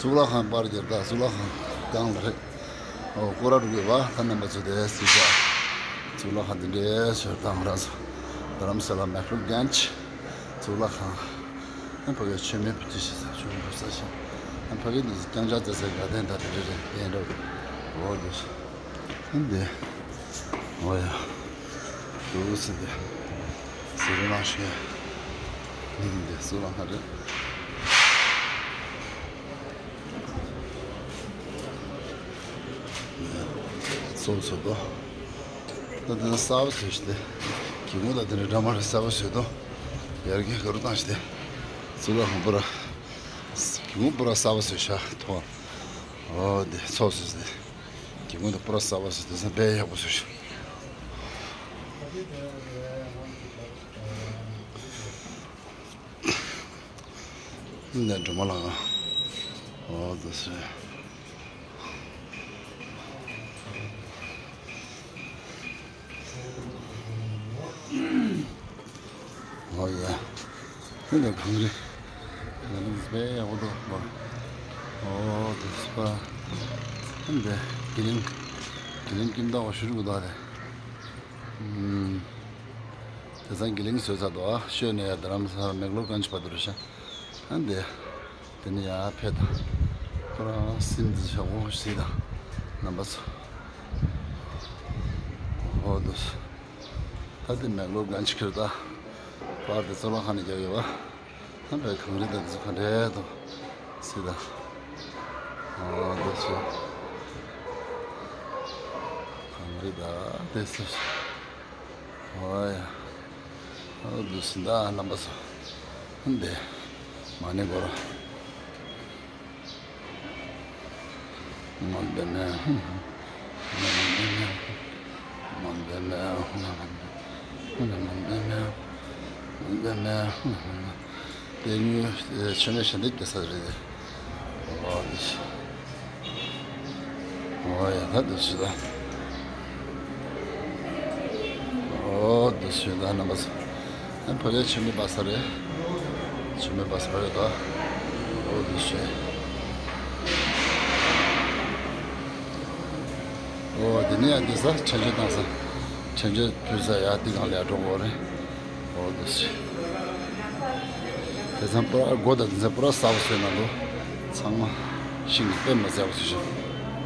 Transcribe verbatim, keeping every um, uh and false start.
གཙུག་ལག་ཁང་པར་རྒྱབ་ད་གཙུག་ལག་ཁང་སྒང་ལ་རེད། ཨོ་སྐོར་ར་འགྲོ་དགོས་པ་ད་རྣམ་པ་ཚོ་དེ་སྲིད་ཤག་གཙུག་ལག་ཁང་དེ་འདྲའི་ཟེར་དང་ར་ཚོ། རྡ་རམ་ས་ལ་མེག་ལོར་གྷན་ཇི་གཙུག་ལག་ཁང་། ཨ་ཕ་གི་མཆོད་མེ་ཕུལ་ས་ཞིག་མཆོད་མེ་ཕུལ་ས་ཞིག་ཨ་ཕ་གི་འདི་རྐྱང་ཕྱག་རྩེ་སའི་དགའ་ལྡན་ད་དེ་འདྲ་རེད་དེ་འདྲ། འོ་དེ་ཨ་འདི། འོ་ཡ། འདུག་སེ་འདི། ཟི་རི་ལང་ཤོད། འདི་འདི་གཙུག་ལག་ཁང་རེད། སོ་སོ་དོ། ད་དེ་ན་གསར་པ་བཟོས་ཤི་དེ། གི་མོ་ད་དེ་ནས་འདྲ་མ་རེད་གསར་པ་བཟོས་དོ། ཡར་རྒྱས་ག་རུ་བཏང་ཤི་དེ། གཙུག་ལག་ཁང་པུ་ར། གི་མོ་པུ་ར་གསར་པ་བཟོས་ཤག་ཐོ། འོ་དེ་ཚོགས་བཟོས་དེ། གི་མོ་དེ་པུ་ར་གསར་པ་བཟོས་དེ་ས་དཔེ་ཡག་པོ་བཟོས་ཤག་ནས་འགྲོ་མ་ལངས། འོ་དེ་སེ། འོ་ཡ། ནི་ནས་གངས་རི། ང་ནི་དཔེ་ཡག་པོ་འདུག་པ། འོ་དེ་སེ་པ། ནི་དེ་གི་ལིང་། གི་ལིང་ཀིམ་ཏའོ་ཤུ་རུ་གུ་དོ་རེད། ཨུམ། དེ་ཚང་གི་ལིང་བཟོས་ཚར་འདུག་ཨ་ཤོད་ནས་ཡ་རྡ་རམ་ས་ལ་མེག་ལོར་གྷན་ཇི་བར་དུ་རེད་ཤག་ཨ་འདི། དེ་ནས་ཡར་ཕེབས་དང་། ཁོ་རང་སིམ་འདི་ཞག་པོ་ཞིག་དང་། རྣམ་པ་ཚོ། འོ་འདུག་ད་དེ་མེག་ལོར་གྷན་ཇི་ཁེར་ད། པར་དེ་གཙུག་ལག་ཁང་ནས་རྒྱག་ཡོད་པ། ད་བའི་གངས་རི་དང་འདི་ཚོ་ག་འདྲས་འདུག་སྲིད་དང་། འོ་འདུག་སེ། གངས་རི་དང་དེ་སེ། འོ་ཡ། འོ་འདུག་སེ་ད་རྣམ་པ་ཚོ། འདི། མ་ཎི་སྐོར། དེ་ཉུལ་ཆོས་མེད་ཞལ་འདེབས་རྒྱག་ས་རེད། འོ་ཡ་ད་འདུག་སེ་ད། འོ་འདུག་སེ་ད་རྣམ་པ་ཚོ། ཨ་ཕ་གིའི་མཆོད་མེ་སྦར་ས་རེད། མཆོད་མེ་སྦར་ས་རེད་ད། འོ་འདུག་སེ། འོ་འདི་ནས་ཡང་འདི་ས་ཁྲེན་ཆོན་བཏང་ས། ཁྲེན་ཆོན་ཕུལ་ས་ཡ་འདི་སྒང་ལ་ཡར་འགྲོ་དགོས་རེད། འོ་འདུག་སེ། དེ་ཚང་པུ་ར་སྒོ་དང་དེ་ཚང་པུ་ར་གསར་པ་བཟོས་གནང་འདུག་ཚང་མ་ཤིང་གི་པད་མ་གསར་པ་བཟོས་ཤག